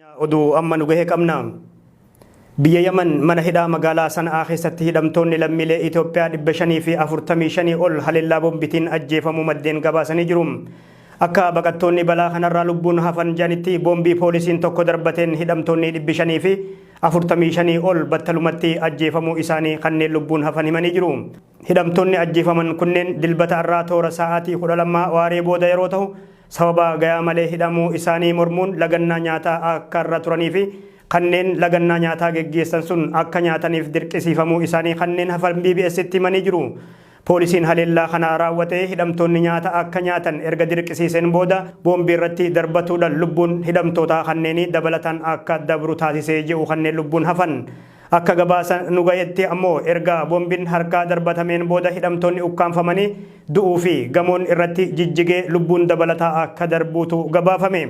Oduu amma nu gahe qabna. Biyya Yaman mana hidhaa magaalaa Sana'aa keessatti hidhamtoonni lammiilee Itoophiyaa 545 ol haleellaa boombitiin ajjeefamuu maddeen gabaasanii jiru. Akka baqattoonni balaa kanarraa lubbuun hafan jedhanitti, boombii poolisiin tokko darbateen hidhamtoonni 545 ol battalumatti ajjeefamuu isaanii kanneen lubbuun hafan himanii jiru. Hidhamtoonni ajjeefaman kunneen Dilbata irraa toora sa'aatii 12 waaree booda yeroo ta'u, sababa gayaa malee hidhamuu isaanii mormuun lagannaa nyaataa akka irra turanii fi kanneen lagannaa nyaataa geggeessan sun akka nyaataniif dirqisiifamuu isaanii kanneen hafan BBStti himanii jiru. Poolisiin haleellaa kana raawwate hidhamtoonni nyaata akka nyaatan erga dirqisiiseen booda boombii irratti darbatuudhaan lubbuun hidhamtootaa kanneenii dabalataan akka dabru taasisee jedhu kanneen lubbuun hafan. Akka gabaasa nu gahetti ammoo erga boombiin harkaa darbatameen booda hidhamtoonni ukkaamfamanii du'uu fi gamoon irratti jijjigee lubbuun dabalataa akka darbuutu gabaafame.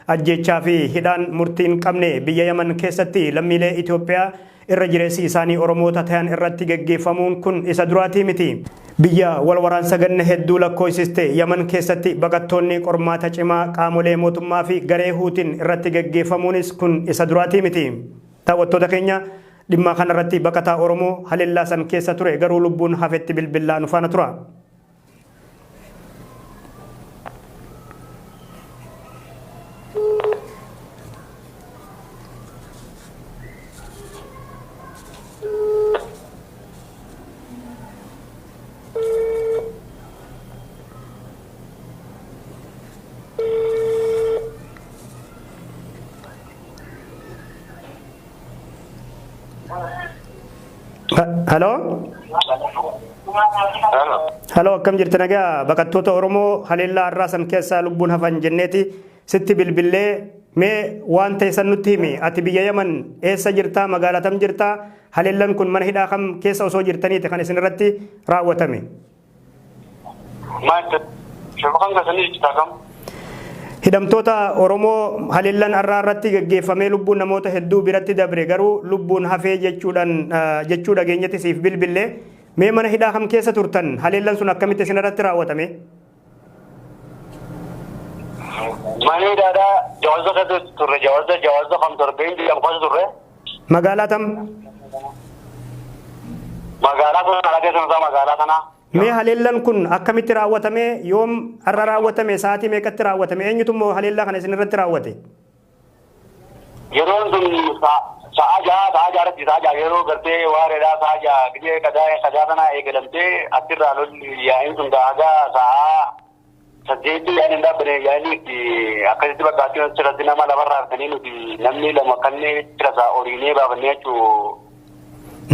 Ajjeechaa fi hidhaan murtii hin qabne biyya Yaman keessatti lammiilee Itoophiyaa irra jireessi isaanii Oromoota tayan irratti geggeeffamuun kun isa duraatii miti. Biyya wal waraansa ganna hedduu lakkoofsiste Yaman keessatti baqattoonni qormaata cimaa qaamolee mootummaa fi garee Huutiin irratti geggeeffamuunis kun isa duraatii miti. Daawwattoota keenya, dhimma kanarratti baqataa Oromoo haleellaa san keessa ture garuu lubbuun hafetti bilbillaa nu faana tura. Hello? Hello, akkam jirti? Nagaa? Baqattoota Oromoo haleellaa har'aa san keessaa lubbuun hafan jenneeti sitti bilbillee. Mee waan ta'e san nutti himi. Ati biyya Yaman eessa jirtaa? Magaalaa tam jirtaa? Haleellaan kun mana hidhaa kam keessa osoo jirtaniiti kan isin irratti raawwatame? Maal shabakan gasanii jechuudha kam? Hidhamtoota Oromoo haleellaan har'aa irratti gaggeeffamee lubbuun namoota hedduu biratti dabre garuu lubbuun hafee jechuudhaan jechuu dhageenyatti siif bilbillee. Mee mana hidhaa kam keessa turtan? Haleellaan sun akkamitti isin irratti raawwatame? Mana hidhaadhaa Jawaza keessa turre, Jawaza kam torbeen jedhamu keessa turre. Magaalaa tam? Magaalaa kana keessa nutaa magaalaa kana. Mee haleellaan kun akkamitti raawwatame? Yoom har'a raawwatame? Sa'aatii meeqatti raawwatame? Eenyutu immoo haleellaa kana isin irratti raawwate? Yeroon sun sa'a 6, sa'a 6rratti, sa'a 6 yeroo gartee waareedhaa, sa'a 6 gidee qadaa kana eegalamtee achirraa lolli yaa'iin sun haga sa'a 8 yaa'in hin dhaabbane. Yaa'inni itti akkasitti bakka achirratti nama lafarraa arganii nuti namni lama kanneen achirraa oriinee baafannee jechuu,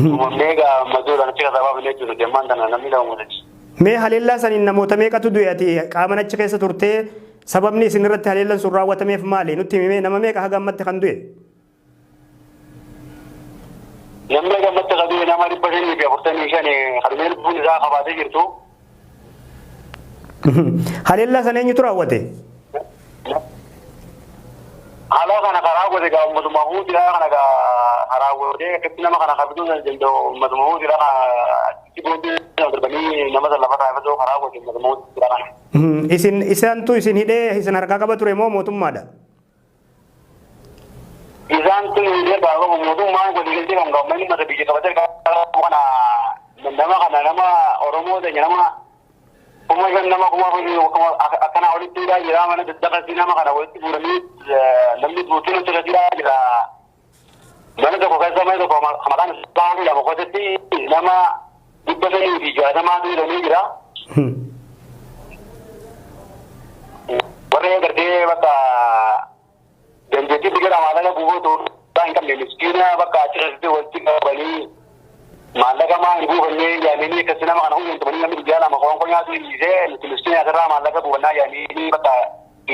uumamnee egaa mazuudhaan achirraa baafannee jechuu nuti ammaan tana namni lama mudate. Mee haleellaa saniin namoota meeqatu du'e? Ati qaaman achi keessa turtee, sababni isin irratti haleellaan sun raawwatameef maali? Nutti himi, nama meeqa haga ammatti kan du'e? Namni haga ammatti kan du'e nama 545 kadhumee lubbuun isaa qabaatee jirtu. Haleellaa sana eenyutu raawwate? Haala kana karaa godhe gaa uummatuma Huutiidhaa kana gaa raawwatee akkatti nama kana kabajuu danda'u uummatuma Huutiidhaa kana achitti booddee darbanii nama sana lafa taa'ee karaa godhe uummatuma Huutiidhaa kana. Isin isaantu isin hidhee isin harkaa qaba ture moo mootummaadha? Isaan tun hidhee qabu, mootummaan waliigaltee kan qabu manni mata biyya qabatee qabu kana nama kana nama Oromoo ta'e nama 5,000, nama 4,000 akkanaa olitti hidhaa jira. Mana daddaqasii nama kana walitti guuranii namni guutuun achirra jira. Mana tokko keessa, mana tokko maqaan isaa jedhamu keessatti nama 560tu hidhamee jira. Warri gartee bakka dandeettii biyya maallaqa buufatu hin qabne miskiina bakka achirratti walitti qabanii maallaqa maa hin buufannee yaamanii akkasii nama kana hundumanii namni guyyaa lama qoonqoo nyaatu dhiisee nuti miskiina asirraa maallaqa buufannaa yaamanii bakka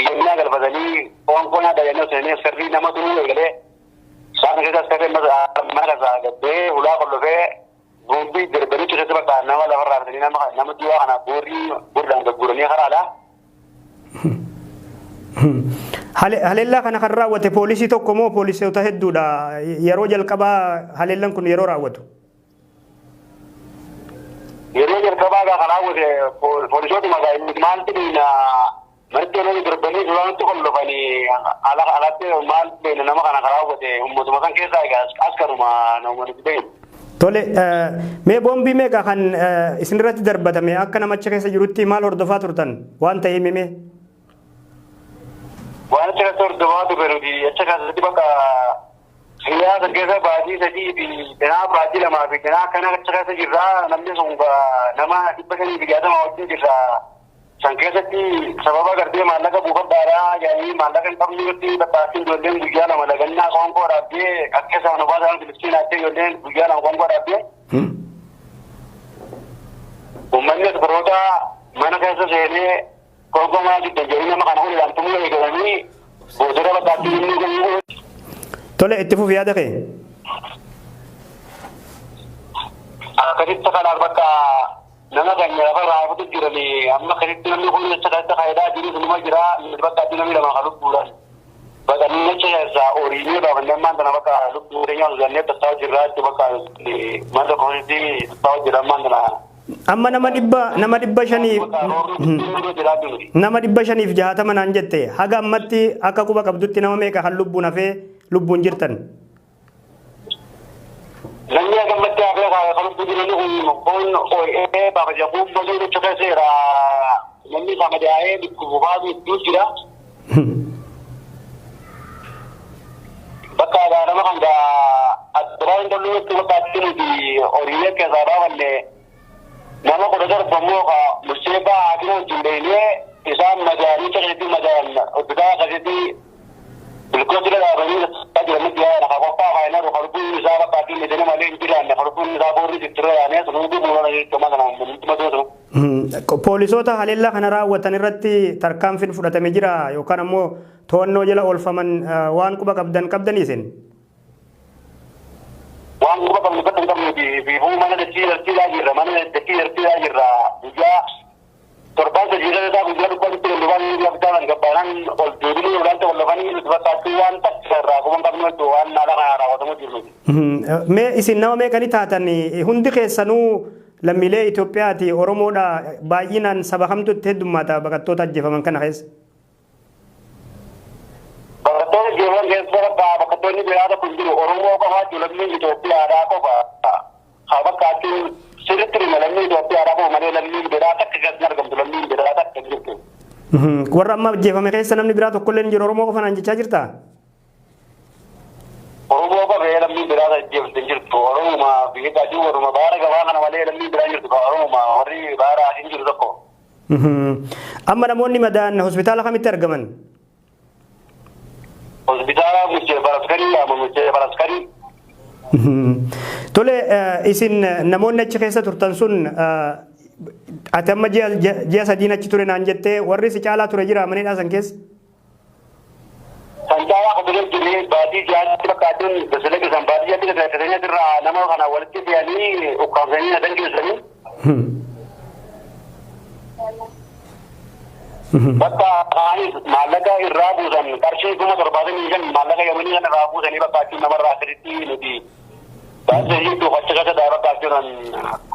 iyyannaa galfatanii qoonqoo nyaata yaamanii osoo sirrii nama tunuu eegalee isaan keessa sirrii mana keessaa gabbee hulaa qollofee boombii darbanii keessatti bakka nama lafarraa bitanii nama du'aa kana boorrii boorriidhaan gagguuranii karaadha. Haleellaa kana kan raawwate poolisii tokko moo poolisoota hedduudha? Yeroo jalqabaa haleellaan kun yeroo raawwatu? Yeroo jalqabaa kan raawwate poolisootuma maaltu Manatti olanii darbanii duraanitti qollofanii alatti maal beena nama kana karaa hubate uummatuma kan keessaa egaa askaruma nama nuti. Tole, mee boombii meeqa kan isinirratti darbatame akka namacha keessa jirutti maal hordofaa turtan waan ta'e himime? Waan achi keessa hordofaa turre nuti achi keessatti bakka siyaasa keessa baatii 3 fi danaa baatii 2 fi danaa akkana achi keessa jirra namni sun nama 560 wajjin jirra. San keessatti sababa gartee maallaqa buufadhaadhaa jedhanii maallaqa hin qabne irratti tattaaffiin ijoolleen guyyaa 2 lagannaa qoonqoo dhaabdee akka isaan obaasan Filistiinaatti ijoolleen guyyaa 2 qoonqoo dhaabdee. Uummanni asbaroota mana keessa seenee qoonqoo maal jiddan jedhanii nama kana uleedhaan tumuu eegalanii boodara bakkaatti inni gayyuu. Tole itti fufi yaada kee. Akkasitti kanaaf bakka nama kan lafa raafutu jiranii amma akkasitti namni kun achi keessa faayidaa jiru sunuma jira bakka ati namni lama kan lubbuudhaan baqannee achi keessaa horiinee baafannee ammaan tana bakka lubbuu keenya ol gannee tattaa'u jirra jechuun bakka mana tokko keessatti tattaa'u jira ammaan tana. Amma nama 560 naan jette haga ammatti akka quba qabdutti nama meeqa kan lubbuun hafee lubbuun jirtan? Namni haga ammatti hafee kan lubbuun jiran kun oo'ee baafa jabuun bosoo jecha keessa namni samadaa'ee dhukkubaa hedduu jira. Bakka nama kan adda hin tolleetti bakka atti nuti horiilee keessaa baafanne nama 17 immoo ka Murseebaa haakima wajjin deemee isaan magaalii keessatti magaalaan hospitaala keessatti bilkooti dhaabanii jiranitti yaa'an ka qophaa faayinaa ka lubbuun isaa bakka addiin isanii malee hin jiraanne ka lubbuun isaa boorri jittirra yaanee sun hundi bu'uura jechuudha kana nutti madootu. Poolisoota haleellaa kana raawwatan irratti tarkaanfiin fudhatame jira yookaan ammoo to'annoo jala oolfaman waan quba qabdan qabdanii isin? Waan quba qabnu qabnu qabnu fi mana dachii dartiidhaa jirra mana dachii dartiidhaa jirra guyyaa torbaan sadii irra guyyaa dhukkubatti lolubaan laftaan gabbaanaan ol deebinee olaanta wallafanii nuti fakkaattuu waan takka irraa quba qabnu jechuudha waan haala kana raawwatamu jirru. Mee isin nama meeqani taatan hundi keessanuu lammiilee Itoophiyaati Oromoodha baay'inaan saba kamtu itti heddummaata baqattoota ajjeefaman kana keessa? Baqattoota ajjeefaman keessa baqattoonni biraa tokko hin jiru Oromoo qofaa jiru lammiin Itoophiyaadhaa qofa. Haa bakka sirriitti dhuma lammiin Itoophiyaadhaa qofa malee lammiin biraa takka keessatti argamtu lammiin biraa takka hin jirtu. Warra amma ajjeefame keessa namni biraa tokkollee hin jiru Oromoo qofa naan jechaa jirtaa? Oromoo qofa lammiin biraa ajjeefamte hin jirtu Oromuma biyya adii warruma baara gabaa kana malee lammiin biraa hin jirtu Oromuma warri baara hin jiru tokko. Amma namoonni madaan hospitaala kamitti argaman? Hospitaala Murcee Baraskarii yaama Murcee Baraskarii. Tole isin namoonni achi keessa turtan sun ati amma ji'a 3 achi ture naan jettee warri si caalaa ture jira mana hidhaa san keessa? San caalaa kan ture jiree baatii 6tti bakka aduun gasalage san baatii 6tti gasalage irraa nama kana walitti fe'anii ukkaamsanii na dangeessanii. Bakka anis maallaqa irraa buusan qarshii 75,000 maallaqa yamanii kana irraa buusanii bakka achi namarraa sirriitti nuti baasii hedduu achi keessa taa'ee bakka achi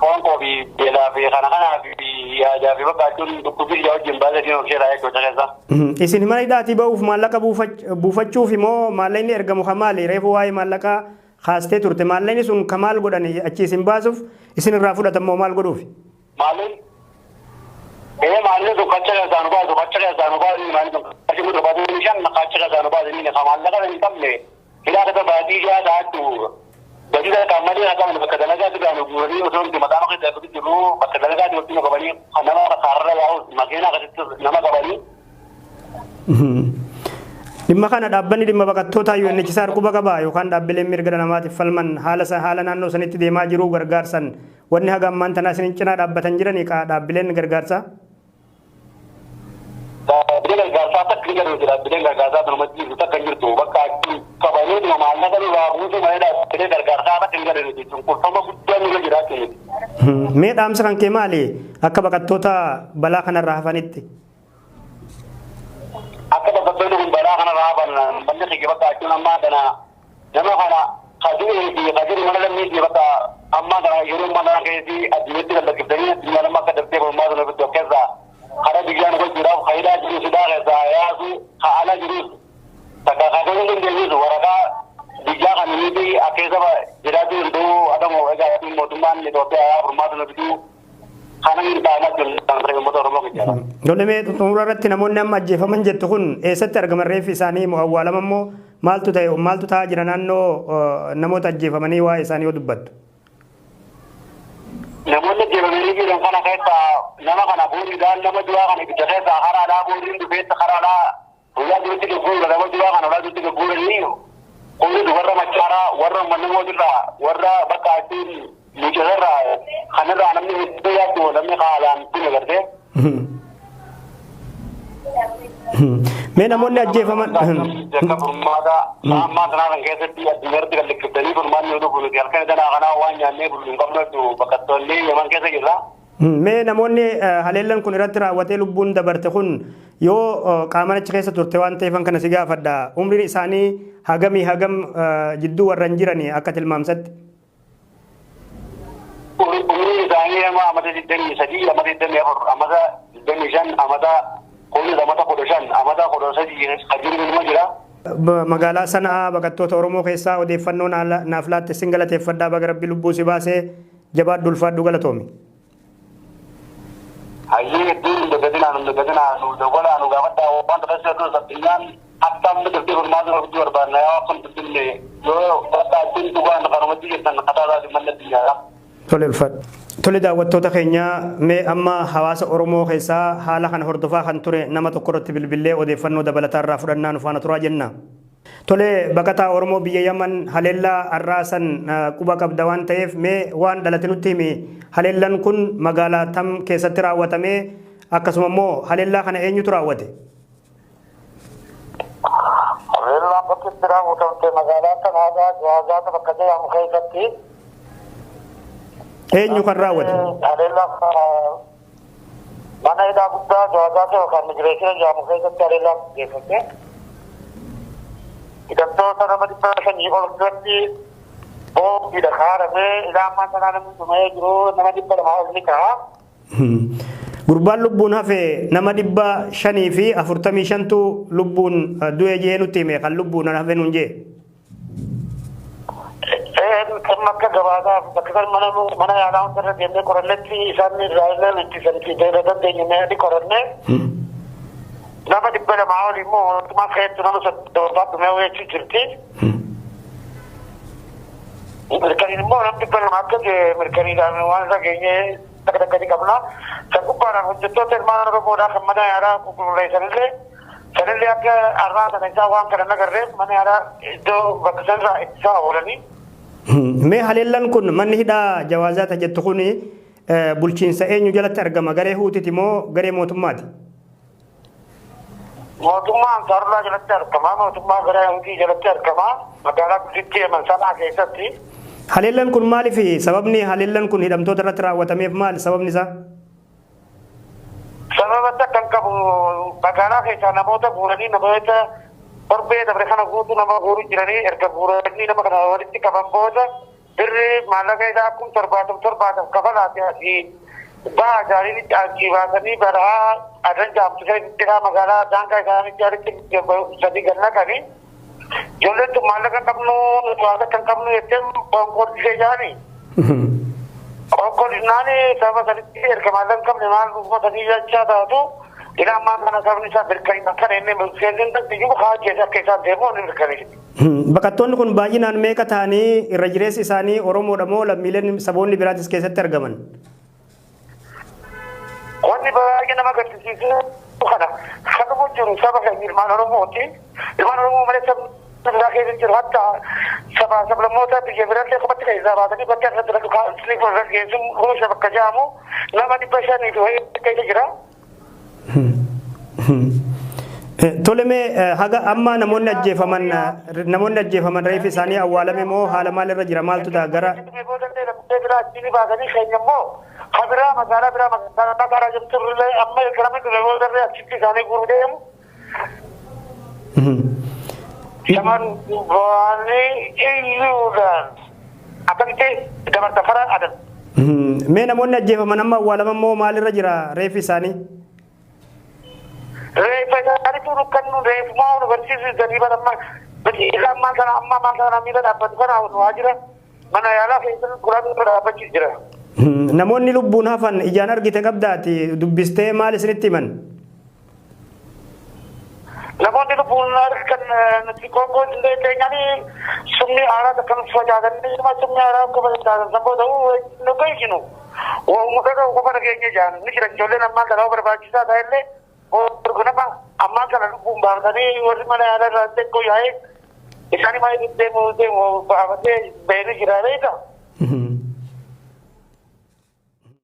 qoonqoo fi beelaa fi kana kanaa fi yaadaa fi bakka achi dhukkubbii ijaa wajjin baasii hedduu of sheeraa jechuudha keessa. Isin mana hidhaatii ba'uuf maallaqa buufachuuf immoo maallaqni ergamu kan maali? Reefu waa'ee maallaqaa kaastee turte maallaqni sun kan maal godhan achi isin baasuuf isin irraa fudhatan moo maal godhuuf? Maaliin? Maalin sun qacha keessaa nu baasu qacha keessaa nu baasu maalin sun qarshii 75,000 qacha keessaa nu baasu inni maallaqa hin qabne hidhaa keessa baatii 6 taatu badii kan malee haa qabne bakka dalagaatti gaanu guuranii osoo nuti maqaa maqaa keessatti jiru bakka dalagaatti walitti nu qabanii nama kaarra yaa'u makiinaa keessatti nama qabanii. Dhimma kana dhaabbanni dhimma baqattootaa UNHCR quba qaba yookaan dhaabbileen mirga dhala namaatiif falman haala naannoo sanitti deemaa jiru gargaarsan wanni haga ammaan tanaa isin cinaa dhaabbatan jiranii dhaabbileen gargaarsaa? Dhaabbileen gargaarsaa takka hin jiru dhaabbileen gargaarsaa kanumatti jirtu takka hin jirtu bakka qabanii dhuma maallaqa nurraa buusuu malee dhaabbileen gargaarsaa takka hin jiru cunqurfama guddaa nurra jiraachuu miti. Mee dhaamsa kan kee maali akka baqattoota balaa kanarraa hafanitti? Akka baqattoonni kun balaa kanarraa hafan manni kiyya bakka achuun ammaa kana nama kana kadiree fi kadiri mana lammii fi bakka ammaa kana yeroo mana keessi addunyaatti lallakkiftanii addunyaa nama akka daftee mormaa sana bitti of keessaa Kara biyyaan gochuudhaaf faayidaa jiru sidaa keessaa yaasu haala jirus takka kakee hin dandeenyus waraqaa biyyaa kan inni akkeessa jiraachuu danda'u adamu egaa mootummaan Itoophiyaa furmaata nu fiduu kana hin taanaa jiru uummata Oromoo keessa. Tole, xumura irratti namoonni amma ajjeefaman jettu kun eessatti argaman reeffi isaanii moo awwaalama immoo maaltu ta'e, maaltu ta'aa jira naannoo namoota ajjeefamanii waa'ee isaanii yoo dubbattu? Namoonni ajjeefamanii jiran kana keessaa nama kana booriidhaan nama du'aa kana ibidda keessaa karaadhaa booriin dhufeessa karaadhaa ulaa duratti gagguura, nama du'aa kana ulaa duratti gagguuranii kunis warra machaaraa, warra manni mootirraa, warra bakka ittiin mucasarraa kanarraa namni hedduu yaaddu namni haalaan kun agartee. Mee namoonni ajjeefaman. Akka furmaata ammaa sanaa kan keessatti addunyaatti kan liqqiftanii furmaanni yoo dhufu nuti halkan danaa kanaa waan nyaannee bullu hin qabnu baqattoonni Yaman keessa jirra. Mee namoonni haleellan kun irratti raawwatee lubbuun dabarte kun yoo qaamaan achi keessa turte waan ta'eef kana si gaafadha. Umriin isaanii hagamii hagam jidduu warra hin jiranii akka tilmaamsatti? Umriin isaanii nama amata 23, amata 24, amata 25, amata kunis amata 15, amata 13 kan jiru nima jira. Magaalaa Sana'aa baqattoota Oromoo keessaa odeeffannoo naaf laatte sin galateeffadhaa. Baga Rabbi lubbuu si baasee, jabaadhu, ulfaadhu, galatoomi. Hayyee, hedduun hin dagatinaa, nu dagatinaa, nu dawwalaa, nu gaafadhaa. Waan takka hedduu addunyaan akka amma daftee furmaata nu fiduu barbaadna. Yoo akkam dubbinne yoo bakka ittiin dhugaan kanumatti jirtan kataa taate manni addunyaadha. Tole, ulfaadhu. Tole, daawwattoota keenya, mee amma hawaasa Oromoo keessaa haala kana hordofaa kan ture nama tokko irratti bilbillee odeeffannoo dabalataa irraa fudhannaa, nu faana turaa jenna. Tole, baqataa Oromoo biyya Yaman, haleellaa har'aa san quba qabda waan ta'eef mee waan dhalate nutti himi. Haleellaan kun magaalaa tam keessatti raawwatame? Akkasuma immoo haleellaa kana eenyutu raawwate? Haleellaan bakki itti raawwatamte magaalaa Sanaadhaa Jawaazaata bakka jedhamu keessatti. Eenyu kan raawwate? Haleellaan mana hidhaa guddaa Jawaazaata yookaan immigration jedhamu keessatti haleellaan gaggeeffame. Hidhamtoota nama 500 ol irratti boombiidha kaaramee ilaa ammaa sanaa namni dhumee jiru nama 200 ol ni ta'a. Gurbaan lubbuun hafe nama 545tu lubbuun du'e jee nutti hime, kan lubbuun hafe nuun jee. Kan akka gabaasaa bakka kan mana yaalaa hundarra deemnee qorannetti isaan irraa illee itti sanitti dandeenye ni qoranne. Nama 200 ol immoo mootummaa keessatti nama 30 dhumee jechuu jirti. Mirkaniin immoo namni 200 akka mirkaniidhaan waan irra geenyee takka takka ni qabna. San gubbaadhaan hojjettoota ilmaan Oromoodhaa kan mana yaalaa qulqulleessanillee sanillee akka har'aa sana isaa waan kana nagarreef mana yaalaa iddoo bakka sanarraa ittisaa oolanii. Mee haleellaan kun manni hidhaa Jawaazaata jettu kun bulchiinsa eenyu jalatti argama? Garee Huutiti moo garee mootummaati? Mootummaa Ansaarulaa jalatti argama. Mootummaa garee Huutii jalatti argama. Magaalaa guddittii Yemen Sanaa keessatti. Haleellaan kun maaliif, sababni haleellaan kun hidhamtoota irratti raawwatameef maali sababni isaa? Sababa takka hin qabu. Magaalaa keessaa namoota guuranii, namoota torbee dabre kana guutuu nama guuruu jiranii, erga guuranii nama kana walitti qaban booda birri maallaqa isaa akkuma 70 70 kafalaati asii baha jaariin achii baasanii baraa adan jaamtu keessatti magaalaa daangaa isaaniitti walitti sadii gad naqanii, ijoolleen tun maallaqa qabnu, waan akka hin qabnu jettee qoonqoodhisee jaanii. Qoonqoodhisnaan sababa sanitti erga maallaqa hin qabne maal uffatanii jechaa taatu ila ammaa kana sabni isaa mirkanii akkana inni mirkaneessin iyyuu haa keessa akka isaan deemu ni mirkaneessi. Baqattoonni kun baay'inaan meeqa ta'anii, irra jireessi isaanii Oromoodha moo lammiileen saboonni biraatis keessatti argaman? Wanni baay'ee nama gaddisiisu kana kanuma jiru saba keenya ilmaan Oromooti. Ilmaan Oromoo malee sabni biraa keessa jiru hatta saba sablammoota biyya birallee kophaatti keessaa baasanii bakka irratti irra geessuun gosa bakka jedhamu nama 500 fi wayii keessa jira. Tole, mee haga amma namoonni ajjeefaman reeffi isaanii awwaalame moo haala maalirra jira, maaltu ta'a gara? Biraa achiin baasanii keenya immoo kabiraa magaalaa biraa magaalaa karaa jirturrillee amma erga namni dhume boodarree achitti isaanii guuruu deemu. Shaman ba'anii iyyuudhaan akkamitti dabarta karaa adan. Mee namoonni ajjeefaman amma awwaalaman moo maalirra jira reeffi isaanii? Reeffa isaaniitu nu kennu reeffumaa nu barsiisu gadi baramma. Biqilaa ammaa kana amma ammaa kana miila dhaabbatu kana waajjira mana yaalaa keessatti guraatu dhaabbachuu jira. Namoonni lubbuun hafan ijaan argite qabdaati dubbistee maal isinitti himan? Namoonni lubbuun argan nuti qoonqoo illee keenyanii sumni haaraa takka nuti facaasanii sumni haaraa akka facaasan saboo ta'uu nu geessinu. Uummata ta'u qofa dhageenya jaan ni jira ijoolleen ammaan kana barbaachisaa ta'ellee nama ammaan kana lubbuun baafatanii warri mana yaalaa irraa xiqqoo yaa'ee isaanii maal deemu deemu baafatee bahee jira beeka.